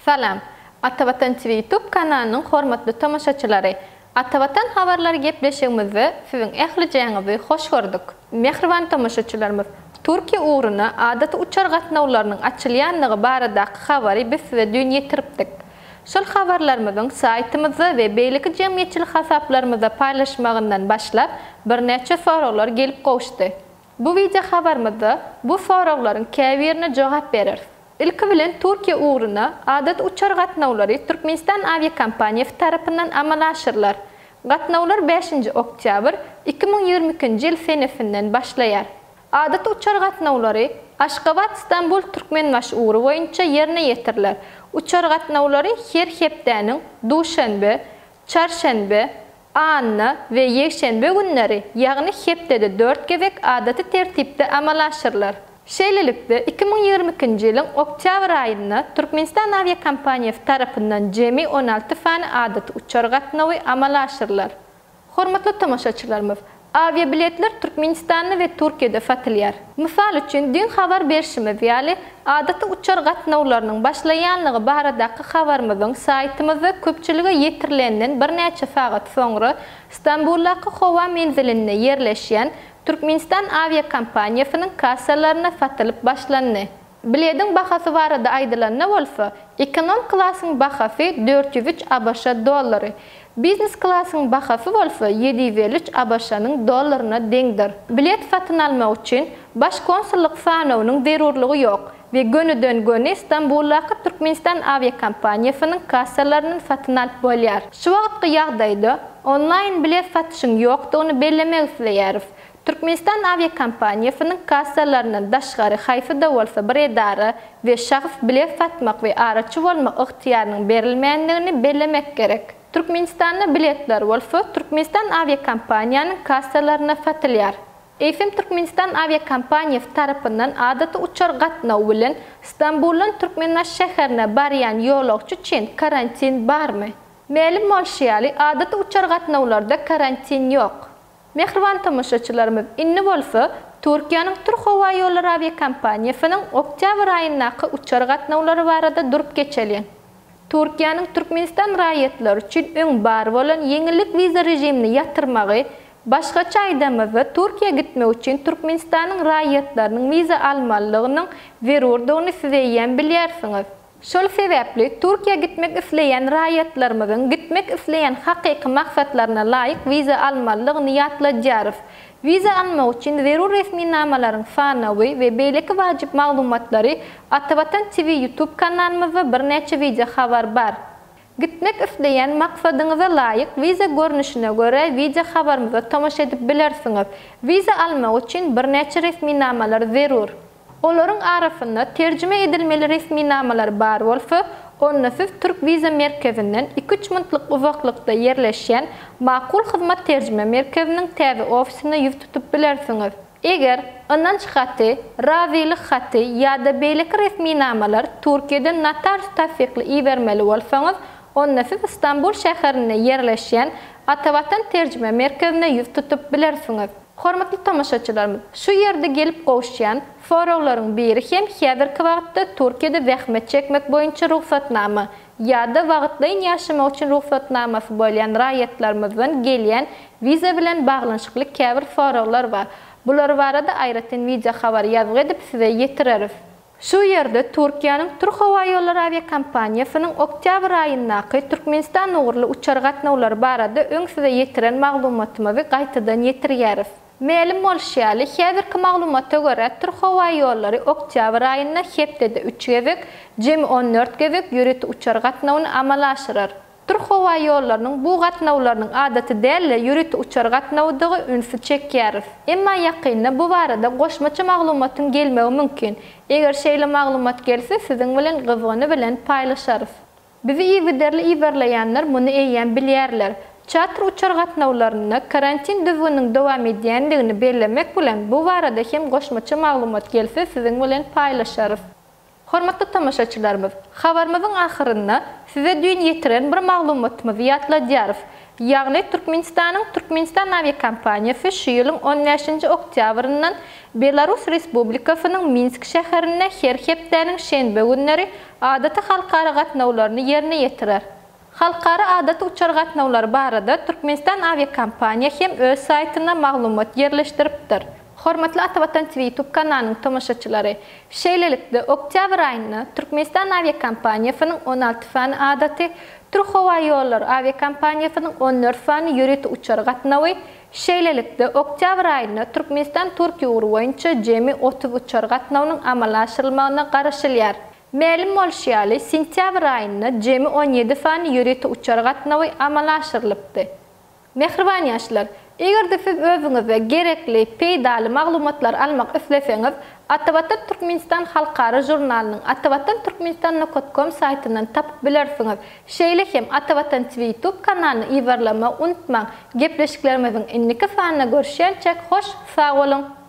Salam! Atavatan TV YouTube kanalynyň hormatly tomaşaçylary! Atavatan habarlary gepleşigimizde siziň ählijäňizi hoş gördük. Mähriban tomaşaçylarymyz, Türkiýe ugruna adaty uçar gatnawlarynyň açylýandygy baradaky habary biz size düýn ýetiripdik. Şol habarlarymyzyň saýtymyzda we beýleki jemgyýetçilik hasaplarymyzda paýlaşmagyndan başlap birnäçe soraglar gelip gowuşdy. Bu wideo habarymyzda bu soraglaryň käbirine jogap bereris. Ilki bilen Türkiýe ugruna adaty uçar gatnawlary Türkmenistan awiakompaniýasy tarapyndan amala aşyrylar. Gatnawlar bäşinji oktýabr 2022-nji ýyl senesinden başlaýar. Adaty uçar gatnawlary Aşgabat-Stambul-Türkmenbaşy ugry boýunça ýerine ýetiriler. Uçar gatnawlary her hepdäniň duşenbe, çarşenbe, anna we ýekşenbe günleri, ýagny hepdede dört gezek adaty tertipde amala aşyrylar. Şeýlelikde, 2022-nji ýylyň oktýabr aýynda Türkmenistan awiakompaniýasy tarapyndan jemi 16 sany adaty uçar gatnawy amala aşyrylar. Hormatly tomaşaçylarymyz, awiabiletler Türkmenistanda we Türkiýede satylýar. Mysal üçin, düýn habar berşimiz ýaly, adaty uçar gatnawlarynyň başlaýanlygy baradaky habarymyzyň saýtymyzda köpçülige ýetirilenden birnäçe sagat soňra Stambuldaky howa menzilinde ýerleşýän Türkmenistan awiakompaniýasynyň kassalarynda satylyp başlandy. Bilediň bahasy barada aýdylanda bolsa, ekonom klasyň bahasy 403 ABŞ dollary, biznes klasyň bahasy bolsa 753 ABŞ-nyň dollaryna deňdir. Bilet satyn almak üçin Baş konsullyk sanawynyň zerurlygy ýok we gönüden-göni Stambuldaky Türkmenistan awiakompaniýasynyň kassalaryndan satyn alyp bolýar. Şu wagtky ýagdaýda onlaýn bilet satyşyň ýokdugyny bellemek isleýäris. Türkmenistan awiakompaniýasynyň kassalaryndan daşgary haýsy-da bolsa bir edara we şahs bilet satmak we araçy bolmak ygtyýarynyň berilmändigini bellemek gerek. Türkmenistanda biletler bolsa Türkmenistan awiakompaniýanyň kassalarynda satylýar. Eýsem Türkmenistan awiakompaniýasy tarapyndan adaty uçar gatnawy bilen Stambuldan Türkmenbaşy şäherine barýan ýolagçy üçin karantin barmy? Mälim bolşy ýaly, adaty uçar gatnawlarda karantin ýok. Mähriban tomaşaçylarymyz, indi bolsa, Türkiýäniň Türkhowaýollary awiakompaniýasynyň oktýabr aýyndaky uçar gatnawlary barada durup geçeliň. Türkiýäniň Türkmenistan raýatlary üçin öň bar bolan ýeňillik wiza režimini ýatyrmagy, başgaça aýdamyzda, Türkiýä gitmek üçin Türkmenistanyň raýatlarynyň wiza almalydygynyň zerurdygyny siz eýýäm bilýärsiňiz. Şol sebäpli Türkiýä gitmek isleýän raýatlarymyzyň gitmek isleýän hakyky maksatlaryna laýyk wiza almalydygyny ýatladýarys. Wiza almak üçin zerur resminamalaryň sanawy we beýleki wajyp maglumatlary Atavatan TV YouTube kanalymyzda birnäçe wideo habar bar. Gitmek isleýän maksadyňyza laýyk wiza görnüşine görä wideo habarymyza tomaşa edip bilersiňiz. Wiza almak üçin birnäçe resminamalar zerur. Olaryň arasynda terjime edilmeli resminamalar bar bolsa, onda siz Türk Wiza merkezinden iki-üç muntlyk uzaklykda ýerleşýän Makul Hyzmat terjime merkeziniň täze ofisine ýüz tutup bilersiňiz. Eger ynanç haty, razylyk haty ýa-da beýleki resminamalar Türkiýeden notarius tassykly ibermeli bolsaňyz, onda siz Stambul şäherinde ýerleşýän Atavatan terjime merkezine ýüz tutup bilersiňiz. Hormatly tomaşaçylarymyz, şu ýerde gelip gowuşýan soraglaryň biri hem häzirki wagtda Türkiýede zähmet çekmek boýunça rugsatnama ýa-da wagtlaýyn ýaşamak üçin rugsatnamasy bolýan raýatlarymyzdan gelýän wiza bilen baglanyşykly käbir soraglar bar. Bular barada aýratyn wideo habar ýazgy edip size ýetireris. Şu ýerde Türkiýäniň Türkhowaýollary awiakompaniýasynyň oktýabr aýyndaky Türkmenistan ugurly uçar gatnawlary barada öň size ýetiren maglumatymyzy gaýtadan ýetirýäris. Mälim bolşy ýaly, häzirki maglumata görä, Türkhowaýollary oktýabr aýynda hepdede üç gezek, jemi 14 gezek ýörite uçar gatnawyny amala aşyrar. Türkhowaýollarynyň bu gatnawlarynyň adaty däl-de, ýörite uçar gatnawydygy ünsi çekýäris. Emma ýakynda bu barada goşmaça maglumatyň gelmegi mümkin. Eger şeýle maglumat gelse, siziň bilen gyzgyny bilen paýlaşarys. Bizi yzygiderli yzarlaýanlar muny eýýäm bilýärler. Çarter uçar gatnawlarynda karantin düzgüniniň dowam edýändigini bellemek bilen, bu barada hem goşmaça maglumat gelse, siziň bilen paýlaşarys. Hormatly tomaşaçylarymyz, habarymyzyň ahyrynda size düýn ýetiren bir maglumatymyzy ýatladýarys. Ýagny Türkmenistanyň Türkmenistan awiakompaniýasy şu ýylyň on bäşinji oktýabryndan Belarus Respublikasynyň Minsk şäherine her hepdäniň şenbe günleri adaty halkara gatnawlaryny ýerine ýetirer. Halkara adaty uçar gatnawlary barada Türkmenistan awiakompaniýa hem öz saýtynda maglumat ýerleşdiripdir. Hormatly Atavatan TV YouTube kanalynyň tomaşaçylary! Şeýlelikde, oktýabr aýynda Türkmenistan awiakompaniýasynyň 16 sany adaty, Türkhowaýollary awiakompaniýasynyň 14 sany ýörite uçar gatnawy, şeýlelikde, oktýabr aýynda Türkmenistan-Türkiýe ugry boýunça jemi 30 uçar gatnawynyň amala aşyrylmagyna garaşylýar. Mälim bolşy ýaly, sentýabr aýynda jemi 17 sany ýörite uçar gatnawy amala aşyrylypdy. Mähriban ýaşlar, eger-de siz özüňize gerekli, peýdaly maglumatlary almak isleseňiz, Atavatan Türkmenistan halkara žurnalynyň atavatan türkmenistan nokat kom saýtyndan tapyp bilersiňiz. Şeýle hem Atavatan TV YouTube kanalyny yzarlamagy unutmaň. Gepleşiklerimiziň indiki sanynda görüşýänçäk hoş sag boluň!